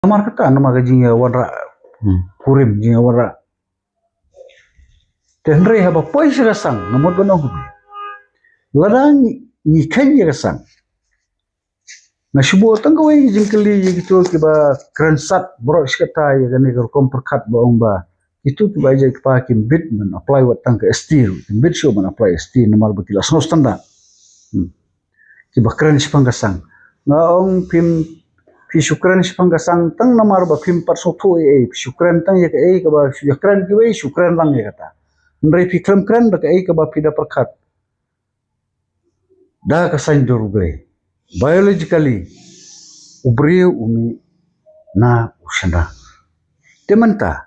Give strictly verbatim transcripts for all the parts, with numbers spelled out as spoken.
Namar kata, namar ka jingïawanrah, hmm, kurim, jingïawanrah. Te hynrei haba poi sha ka sang, nga mut ban ong kumne. Lada ngi, ngi kheiñ ïa ka sang, nga shu buh tang kawei ka jingkylli ïa kito kiba kren sat baroh shi katta ïa kane ka rukom pyrkhat ba ong ba kito kiba ïeit kpa kim bit ban apply wat tang ka S T ruh, kim bit shuh ban apply S T namar ba ki la sngewstad. Hmm. Kiba kren shaphang ka sang. Nga ong phim, phi shu kren shaphang ka sang tang namar ba phim pat sngewthuh ei ei, phi shu kren tang ïa kaei kaba shu ïakren kiwei, shu kren lang ïa kata. Hynrei phi khlem kren da kaei kaba phi da pyrkhat. Da ka saiñ dur U Blei. Biologically, u briew u mih na u shynrang. Te mynta,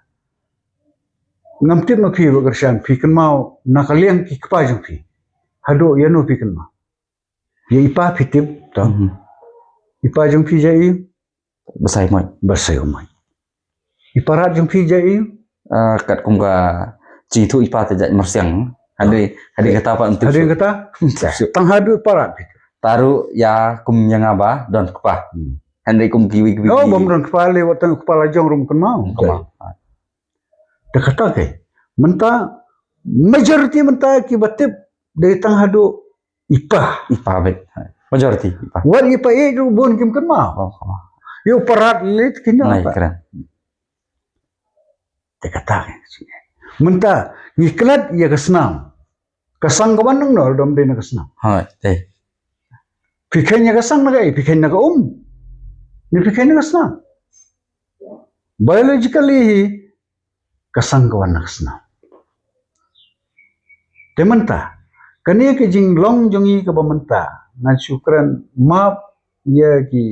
ngam tip ma phi, Bah Kyrshan, phi kynmaw na ka liang ki kpa jong phi. Haduh ïano phi kynmaw? Ïa i pa phi tip, to. Mhm. I pa jong phi jai i? Basaiawmoit. Basaiawmoit. I Parat jong phi jai i? Ah, katkum ka jingthoh i pa te jait Myrsiang. Hadien, hadien kata pat ym tip. Hadien shuh. Kata? Ym tip shuh. Tang haduh i Parat phi tip. Tang ruh ïa kum ïa nga ba don kpa. Hmm. Hadien kum kiwei kiwei. Oh, bym don kpa lei, wat tang kpa la jong ruh ym kynmaw. Ym kynmaw. Te kata ke. Mynta majority mynta kiba tip dei tang haduh i pa. I pa beit. Majority i pa. Wat i pa i ruh bun kim kynmaw. Oh, oh. Ïa u Parat leit kynmaw. Nai pa. Kren. Te kata ke. Mynta ngi klet ïa ka snam. Ka sang ka wan nangno, dom dei na ka snam. Hooid, dei. Phi kheiñ ïa ka sang na kaei, phi kheiñ na ka um. Ne phi kheiñ na ka snam. Biologically hi, ka sang ka wan na ka snam. Te mynta, kane ka jinglong jong ngi kaba mynta, ngan shu kren map ïa ki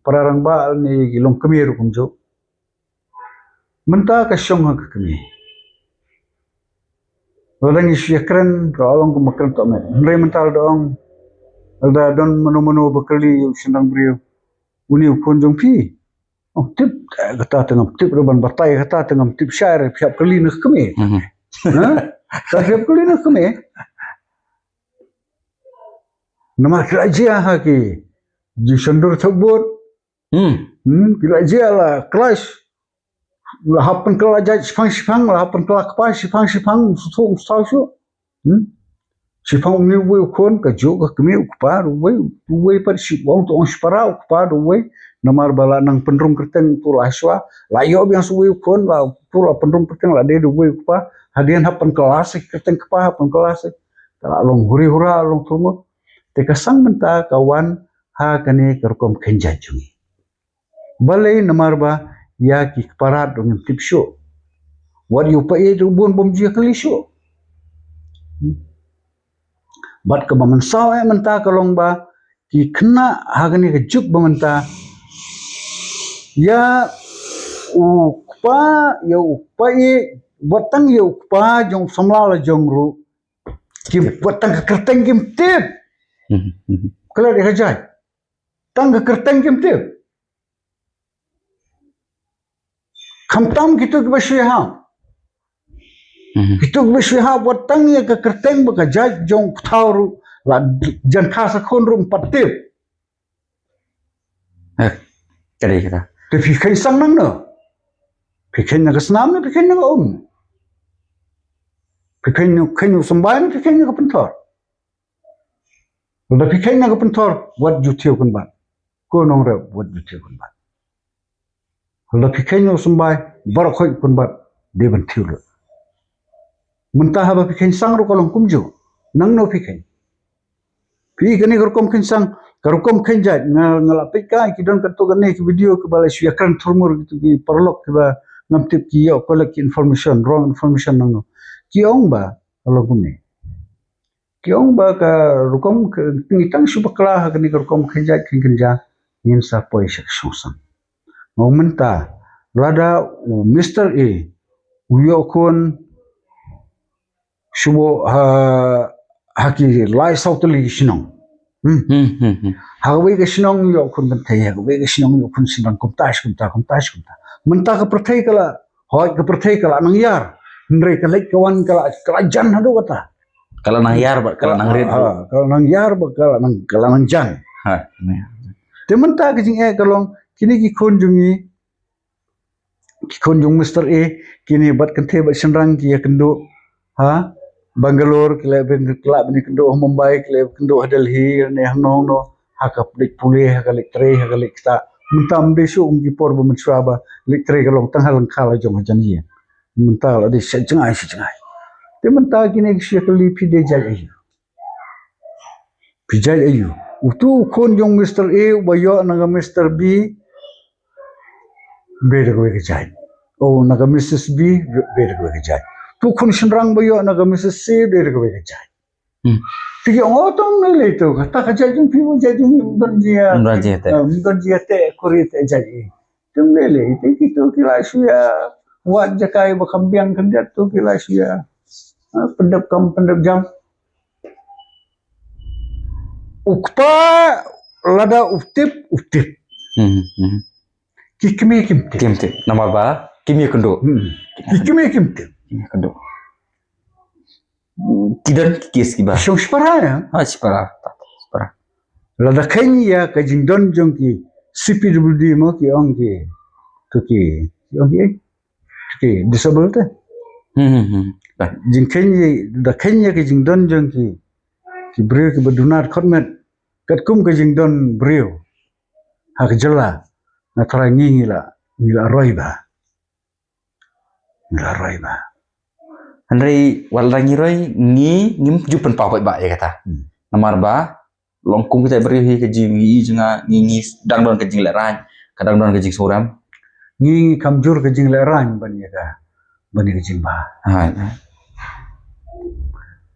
para rangbah ne ïa ki longkmie ruh kumjuh. Mynta ka shong ha ka kmie. Lada ngi shu ïakren, ka long kumba kren tohmet. Hynrei mynta lada ong, lada don mano mano ba kylli ïa u shynrang briew, une u khun jong phi. Ong tip, eh, kata te ngam tip ruh ban batai, kata te ngam tip shai ruh, phi hap kylli na ka kmie. Mhm. Ha? Phi hap kylli na ka kmie. Namar ki la jia ha ki jingshondur thok bud. Hmm. Hmm, ki la jia la clash. La hap pynkylla jait shiphang shiphang, la hap pynkylla kpa shiphang shiphang, shu shu shu shu. Hmm. Shiphang une uwei u khun, kajuh ka kmie u kpa ruh uwei, uwei pat shi ong tu ong shipara u kpa ruh uwei. Namar ba la nang pynrung kyrteng tu la shuwa, la ïoh biang shu uwei u khun, la tu la pynrung kyrteng la dei da uwei u kpa. Hadien hap pynkylla sa ki kyrteng kpa, hap pynkylla sa. Ka la long huri hura, long thurmut. Te ka sang mynta ka wan ha kane ka rukom kheiñ jait jong ngi. Balei? Namar ba ïa ki kpa rat ruh ngim tip shuh. Wat ïa u paid ruh bun bym ju ïa kylli shuh. Bad kaba mynsaw eh mynta ka long ba ki khynnah ha kane ka juk ba mynta, ïa u kpa, ïa u paid, wat tang ïa u kpa jong u samla la jong ruh, ki wat tang ka kyrteng kim tip. Mhm, mhm. Klet ïa ka jait. Tang ka kyrteng kim tip. Khamtam kito kiba shu ïahap. Mhm. Kito kiba shu ïahap wat tang ïa ka kyrteng bad ka jait jong u pthaw ruh la jan kha sa khun ruh ym pat tip. Eh, ka dei kata. Te phi kheiñ sang nangno? Phi kheiñ na ka snam ne phi kheiñ na ka um? Phi kheiñ na, kheiñ u symbai ne phi kheiñ na ka pynthor? Lada phi kheiñ na ka pynthor, wat ju thiew kynbat. Ko nongrep, wat ju thiew kynbat. Lada phi kheiñ na u symbai, baroh khoit kynbat, dei ban thiew lut. Mynta haba phi kheiñ sang ruh ka long kumjuh. Nangno phi kheiñ? Phi kane ka rukom kheiñ sang, ka rukom kheiñ jait, nga, nga la peit ka, ki don katto katne ki video kiba la shu ïakren thurmur kito ki paralok kiba ngam tip ki ïoh collect ki information, wrong information nangno. Ki ong ba, ka long kumne. Ki ong ba ka rukom ka, ngi tang shu bakla ha kane ka rukom kheiñ jait kheiñ kynja, ngin sa poi sha ka shongsang. Nga ong mynta, lada u Mister A u ïoh khun shu buh ha, ha ki lai saw tylli ki shnong. Hmm. Hmm, hmm, hmm. Ha kawei ka shnong ïoh khun kynthei, ha kawei ka shnong ïoh khun shynrang, kumta shi kumta, kumta shi kumta. Mynta ka pyrthei ka la, hooid ka pyrthei ka la nang ïar. Hynrei ka leit ka wan ka la, ka la jan haduh kata. Ka la nang ïar bad ka la nang rit. Ha, ka la nang ïar bad ka la nang, ka la nang jan. Ha. Te mynta ka jingeh ka long, kine ki khun jong ngi, Ki khun jong Mister A, kine bad kynthei bad shynrang ki ïa kynduh ha Bangalore, ki la ban, ki la ban kynduh ha Mumbai, ki la kynduh ha Delhi, ne hangno hangno, ha ka leit pule, ha ka leit trei, ha ka leit ktah. Mynta ym dei shuh kum ki por ba mynshuwa ba leit trei ka long tang ha lyngkha la jong hajan ïing. Mynta la dei sha jngai sha jngai. Te mynta kine ki shu ïa kylli, phi dei jait aïu? Phi jait aïu? Utu u khun jong Mister A uba ïoh na ka Mister B, u dei da kawei ka jait. O, na ka Missus B, u dei da kawei ka jait. Utu u khun shynrang ba ïoh na ka Missus C, u dei da kawei ka jait. Hmm. Te ki ong, "O, to ym lei lei to, kata ka jait jong phi, jait jong ngi, ym don jia." Ym don jia te. Ah, ym don jia te, kuri te jait i. Te ym lei lei, te kito ki la shu ïa wad jaka ba kham biang khyndiat, to ki la shu ïa, ah, pyndep kam pyndep jam. U kpa lada u tip, u tip. Hmm, hmm. Ki kmie kim tip. Kim tip. Namar ba kim ïakynduh. Hmm. Ki kmie kim tip. Kim ïakynduh. Ki don ki kes kiba shong shipara, ïa. Ha, shipara. Shipara. Lada kheiñ ïa ka jingdon jong ki C P W D mo, ki ong ki, to ki, ki ong ki, to ki disable te. Hmm, hmm, hmm. Bah. Jingkheiñ ïa, lada kheiñ ïa ka jingdon jong ki, ki briew kiba duna dkhot met katkum ka jingdon briew ha ka jylla, nga tharai ngi, ngi la, ngi la roi bha. Ngi la roi bha. Hynrei wat la ngi roi, ngi, ngim ju pynpaw paidbah ïa kata. Hmm. Namar ba long kum kita briew hi ka jing, ngi, jong nga, ngi, ngi dang don ka jinglehrain, ka dang don ka jingsngewrem. Ngi, ngi kham jur ka jinglehrain ban ïa ka, ban ïa ka jingbha. Hai, hai.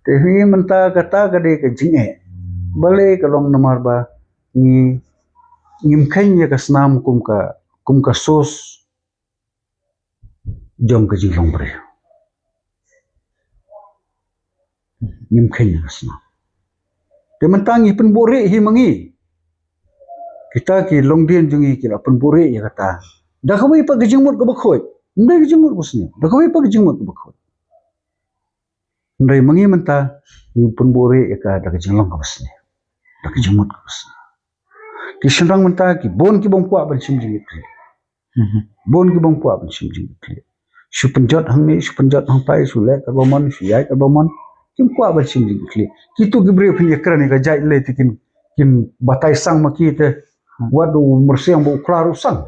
Te hi mynta kata ka dei ka jingeh. Balei? Ka long namar ba ngi, ngim kheiñ ïa ka snam kum ka, kum ka source jong ka jinglong briew. Ngim kheiñ ïa ka snam. Te mynta ngi pynbuhrieh hi ma ngi. Kita ki longdien jong ngi ki la pynbuhrieh ïa kata da kawei pat ka jingmut kaba khuid. Ym dei ka jingmut kaba sniew. Da kawei pat ka jingmut kaba khuid. Hynrei ma ngi mynta ngi pynbuhrieh ïa ka da ka jinglong kaba sniew, da ka jingmut kaba sniew. Ki shynrang mynta ki bun ki bym kwah ban shim jingkitkhlieh. Mhm. Bun ki bym kwah ban shim jingkitkhlieh. Shu pynjot hangne, shu pynjot hangtai, shu leh katba mon, shu ïaid katba mon. Kim kwah ban shim jingkitkhlieh. Kito ki briew phin ïakren ïa ka jait lei te kin, kin batai sang ma ki te. Wat u myrsiang ba u klar u sang.